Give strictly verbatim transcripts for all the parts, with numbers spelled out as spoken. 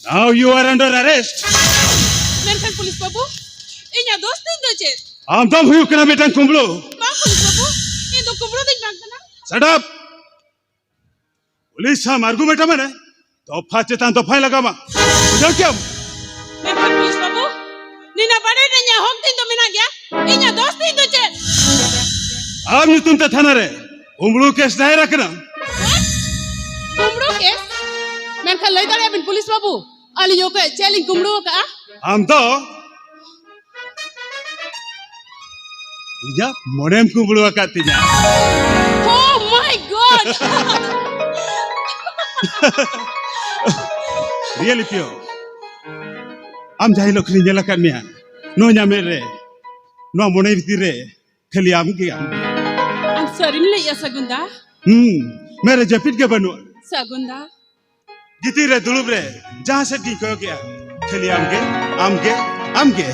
Now you are under arrest. ᱢᱮᱱᱠᱷᱟᱱ police ᱵᱟᱹᱵᱩ, ᱤᱧᱟᱹᱜ ᱫᱳᱥ ᱛᱤᱧ ᱫᱚ ᱪᱮᱫ? ᱟᱢ ᱫᱚᱢ ᱦᱩᱭᱩᱜ ᱠᱟᱱᱟ ᱢᱤᱫᱴᱟᱝ ᱠᱩᱢᱵᱽᱲᱩ᱾ ᱵᱟᱝ ᱯᱩᱞᱤᱥ ᱵᱟᱹᱵᱩ, ᱤᱧ ᱫᱚ ᱠᱩᱢᱵᱽᱲᱩ ᱫᱚᱧ ᱵᱟᱝ ᱠᱟᱱᱟ᱾ Shut up! ᱯᱩᱞᱤᱥ ᱥᱟᱶ argument ᱢᱟᱱᱮ ᱫᱚᱯᱷᱟ ᱪᱮᱛᱟᱱ ᱫᱚᱯᱷᱟᱭ ᱞᱟᱜᱟᱣᱟ᱾ ᱵᱩᱡᱷᱟᱹᱣ ᱠᱮᱟᱢ? ᱢᱮᱱᱠᱷᱟᱱ ᱯᱩᱞᱤᱥ ᱵᱟᱹᱵᱩ, ᱱᱤᱱᱟᱹᱜ ᱵᱟᱲᱟᱭ ᱨᱮ ᱤᱧᱟᱹᱜ ᱦᱚᱠ ᱛᱤᱧ ᱫᱚ ᱢᱮᱱᱟᱜ ᱜᱮᱭᱟ᱾ ᱤᱧᱟᱹᱜ ᱫᱳᱥ ᱛᱤᱧ ᱫᱚ ᱪᱮᱫ? ᱟᱢ ᱧᱩᱛᱩᱢ ᱛᱮ ᱛᱷᱟᱱᱟ ᱨᱮ ᱠᱩᱢᱵᱽᱲᱩ ᱠᱮᱥ ᱫᱟᱭᱮᱨ ᱟᱠᱟᱱᱟ᱾ ᱪᱮᱫ? ᱠᱩᱢᱵᱽᱲᱩ ᱠᱮᱥ? ᱢᱮᱱᱠᱷᱟᱱ ᱞᱟᱹᱭ ᱫᱟᱲᱮᱭᱟᱜᱼᱟ ᱵᱤᱱ ᱯᱩᱞᱤᱥ ᱵᱟᱹᱵᱩ, ᱟᱹᱞᱤᱧ ᱚᱠᱚᱭ ᱪᱮᱫ ᱞᱤᱧ ᱠᱩᱢᱵᱽᱲᱩ ᱟᱠᱟᱫᱼᱟ? ᱟᱢ ᱫᱚ ᱤᱧᱟᱹᱜ ᱢᱚᱱᱮᱢ ᱠᱩᱢᱵᱽᱲᱩ ᱟᱠᱟᱫ ᱛᱤᱧᱟ᱾ Oh my God! Really ᱯᱤᱭᱳ, ᱟᱢ ᱡᱟᱦᱟᱸ ᱦᱤᱞᱳᱜ ᱠᱷᱚᱱᱤᱧ ᱧᱮᱞ ᱟᱠᱟᱫ ᱢᱮᱭᱟ, ᱱᱚᱣᱟ ᱤᱧᱟᱹᱜ ᱢᱮᱫ ᱨᱮ, ᱱᱚᱣᱟ ᱢᱚᱱᱮ ᱵᱷᱤᱛᱤᱨ ᱨᱮ ᱠᱷᱟᱹᱞᱤ ᱟᱢ ᱜᱮ, ᱟᱢ ᱜᱮ᱾ ᱟᱢ ᱥᱟᱹᱨᱤᱢ ᱞᱟᱹᱭᱮᱜᱼᱟ ᱥᱟᱹᱜᱩᱱ ᱫᱟ? ᱦᱩᱸ, ᱢᱮᱫ ᱨᱮ ᱡᱟᱹᱯᱤᱫ ᱜᱮ ᱵᱟᱹᱱᱩᱜᱼᱟ᱾ ᱥᱟᱹᱜᱩᱱ ᱫᱟ, ᱜᱤᱛᱤᱡ ᱨᱮ ᱫᱩᱲᱩᱵ ᱨᱮ ᱡᱟᱦᱟᱸ ᱥᱮᱫ ᱜᱤᱧ ᱠᱚᱭᱚᱜᱮᱜᱼᱟ, ᱠᱷᱟᱹᱞᱤ ᱟᱢᱜᱮ, ᱟᱢᱜᱮ, ᱟᱢᱜᱮ᱾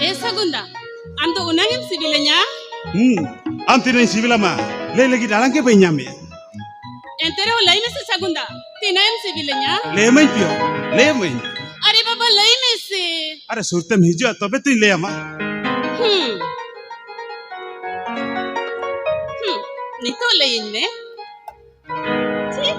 ᱮ ᱥᱟᱹᱜᱩᱱ ᱫᱟ, ᱟᱢ ᱫᱚ ᱩᱱᱟᱹᱝ ᱮᱢ ᱥᱤᱵᱤᱞᱤᱧᱟ᱾ ᱦᱩᱸ, ᱟᱢ ᱛᱤᱱᱟᱹᱜ ᱤᱧ ᱥᱤᱵᱤᱞᱟᱢᱟ, ᱞᱟᱹᱭ ᱞᱟᱹᱜᱤᱫ ᱟᱲᱟᱝ ᱜᱮ ᱵᱟᱹᱧ ᱧᱟᱢᱮᱜᱼᱟ᱾ ᱮᱱᱛᱮ ᱨᱮᱦᱚᱸ ᱞᱟᱹᱭ ᱢᱮᱥᱮ ᱥᱟᱹᱜᱩᱱ ᱫᱟ, ᱛᱤᱱᱟᱹᱜ ᱮᱢ ᱥᱤᱵᱤᱞᱤᱧᱟ? ᱞᱟᱹᱭ ᱟᱢᱟᱹᱧ ᱯᱤᱭᱳ, ᱞᱟᱹᱭ ᱟᱢᱟᱹᱧ᱾ ᱟᱨᱮ ᱵᱟᱵᱟ, ᱞᱟᱹᱭ ᱢᱮᱥᱮ᱾ ᱟᱨᱮ ᱥᱩᱨ ᱛᱮᱢ ᱦᱤᱡᱩᱜᱼᱟ, ᱛᱚᱵᱮ ᱛᱚᱧ ᱞᱟᱹᱭ ᱟᱢᱟ᱾ ᱦᱩᱸ᱾ ᱦᱩᱸ, ᱱᱤᱛᱚᱜ ᱞᱟᱹᱭᱟᱹᱧ ᱢᱮ᱾ ᱪᱮᱫ?